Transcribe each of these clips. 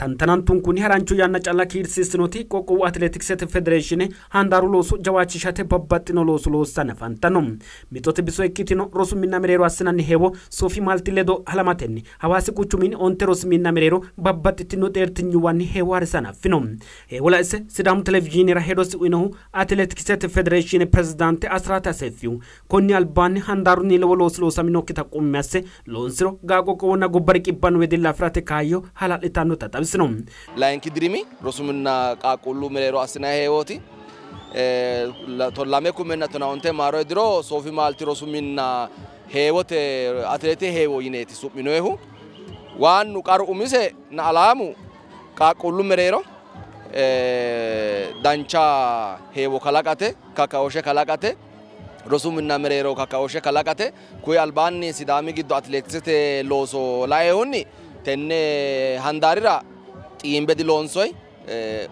Tantanantunkunni harancho yanna calla kiirsiissinoti qoqqowu atileetiksete federeeshine handaaru looso jawaachishate babbaxxino looso loossanni afantanno. Mixote biso ikkitino rosu minna mereero assinanni heewo Soofi Maalti ledo halamatenni Hawaasi quchuminni 9 rosu minna mereero babbaxxitino xeertinyuwanni heewo harisa hanaffino. Heewo laise Sidaamu televizhiinera hedosi uyinohu atileetiksete federeeshine pirezidaante Asiraati Aseffihu konni albaanni handaarunni lowo loosi loosaminokkita qummi asse loonsiro gaa qoqqowonna gobba riqibbanno wedella afirate kaayyo hala'litannota xawisino. Layinki dirimi rosu minna qaaqquullu mereero assinanni heewooti. 2015 maaro diro Soofi Maalti rosu minna heewote atileete heewo yineeti su'minoehu. Waannu qaru umise na alaamu qaaqquullu mereero dancha heewo kalaqate kakkaooshshe kalaqate rosu minna mereero kakkaooshshe kalaqate kuyi albaanni Sidaami giddo atileetiksete looso laehunni tenne handaarira xiimbe diloonsoi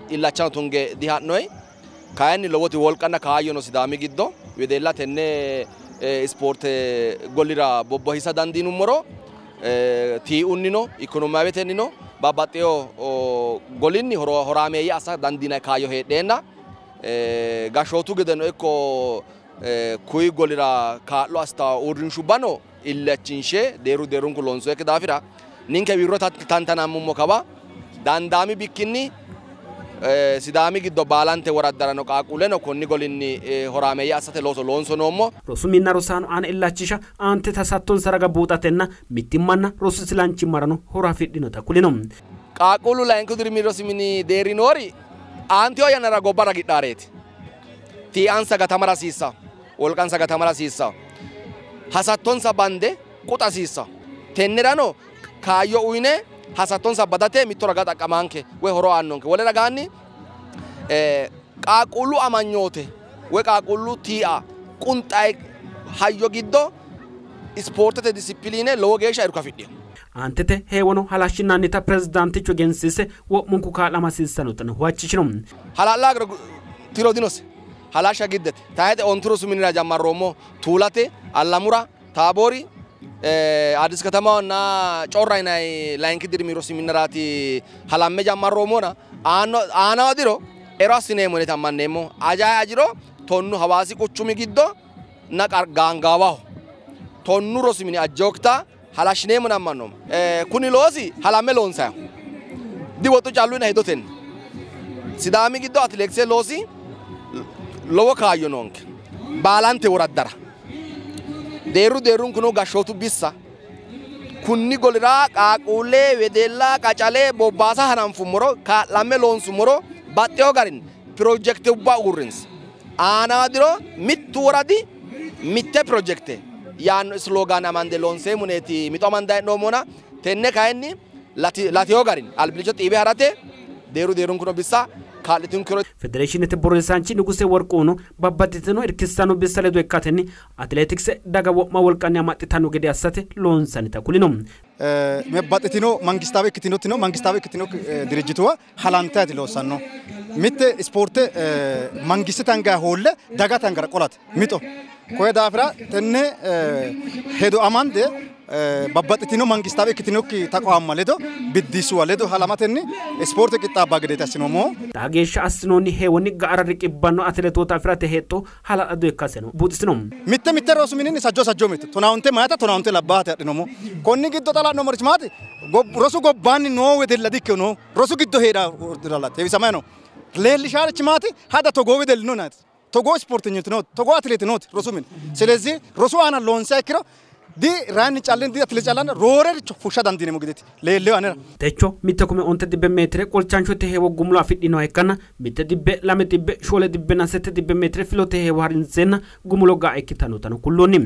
illachano tunge diha'noi kayinni lowoti wolqanna kaayyono Sidaami giddo wedella tenne ispoorte gollira bobbohisa dandiinummoro tii'unnino ikonomiyaawetennino babbaxxeyo golinni horaameeyye assa dandiinanni kaayyo heedheenna gashshootu gedeno ikko kuyi golira kaa'lo assitawo uurrinshubbano illachinshe deeru deerunku loonsoyikki daafira ninke wirro tantanammummo kawa dandaami bikkinni Sidaami giddo baalante woraddarano qaaqquulleno konni golinni horaameeyye assate looso loonso noommo. Rosu minna rosaano aana illachisha aante hasattonsara raga buuxatenna mittimmanna rosu silanchimmarano horo afidhinota kulino. Qaaqquullu layinki dirimi rosi mini deerri noori aanteyo yannara gobba ragidhaareeti. Tii'ansa gatamara hasiissawo, wolqansa gatamara hasiissawo, hasattonsa bande quxa hasiissawo. Tennerano kaayyo uyine hasattonsa badate mitto raga xaqqamanke woy horo aannonke. Wole ragaanni qaaqquullu amanyoote woy qaaqquullu tii'a qunxayi hayyo giddo ispoortete disipiliine lowo geeshsha irko afidhino. Aantete heewono halashshinannita pirezidaantichu egensiise wo'munku kaa'lama hasiissannotano huwachishino. Hala'la tiro dinose halashsha giddete tayxe 9 rosu minira jammarroommo Tuulate, Allamura, Taaboori, Addis katamahonna Corra yinanni layinki dirimi rosi minnaraati halamme jammarroommona aanawa diro ero assineemmo yine ammanneemmo. Ajayi ajiro 10 Hawaasi quchumi giddo na gaangaawaho 10 rosi mini ajjookta halashshineemmo yine ammannoommo. Kuni loosi halamme loonsayiho diwoxu callu yina hedotenni Sidaami giddo atileekise loosi lowo kaayyo noonke baalante woraddara deerru deerrunkuno gashshootu bissa kunni golira qaaqquulle wedella qacale bobbaasa hananfummoro kaa'lamme loonsummoro baxxeyo garinni pirojekte ubba uurrinsi aanaa diro mittu woradi mitte pirojekte yaanno islogaan amande loonseemmo neeti mixo amandayi hee'noommona tenne kayinni lateyo garinni albillicho xiibe harate deerru deerrunkuno bissa kaa'litunkero. Federeeshinete borreessaanchi Nuguse Worquno babbaxxitino irkissano bissa ledo ikkatenni atileetikse daga wo'ma wolqanni amaxxitanno gede assate loonsannita kulino. Babbaxxitino mangistaawe ikkitinotino mangistaawe ikkitino dirijjituwa halantaati loossanno. Mitte ispoorte mangistete anga hoolle dagate angara qolate mixo. Koye daafira tenne hedo amande babbaxxitino mangistaawe ikkitinokki taqoamma ledo biddisuwa ledo halamatenni ispoorte qixxaabba gedeeti assinoommohu. Xaa geeshsha assinoonni heewonni ga'ara riqibbanno atileetoota afirate hexxo hala'lado ikkaseno buuxisino. Mitte mitte rosu mininni sajjo sajjo mitte 15 mayata 15 labbaate adhinoommo. Konni giddo xa la'noommorichi maati? Rosu gobbaanni noo wedella dikkino noo rosu giddo heedha heewisamayi no. Leellishaarichi maati? Hada togoo wedelli no naati. Togoo ispoortenyoti nooti, togoo atileeti nooti rosu mini. Silezi rosu aana loonsiha ikkiro di raanni callin di atile callan roorericho fushsha dandiineemmo gedeeti leelleyo anera. Techo 1.9 meetire qolchanshote heewo gumulo afidhinoha ikkanna 1 2 4 7 meetire filote heewo harinseenna gumulo ga'a ikkitannotano kulloonni.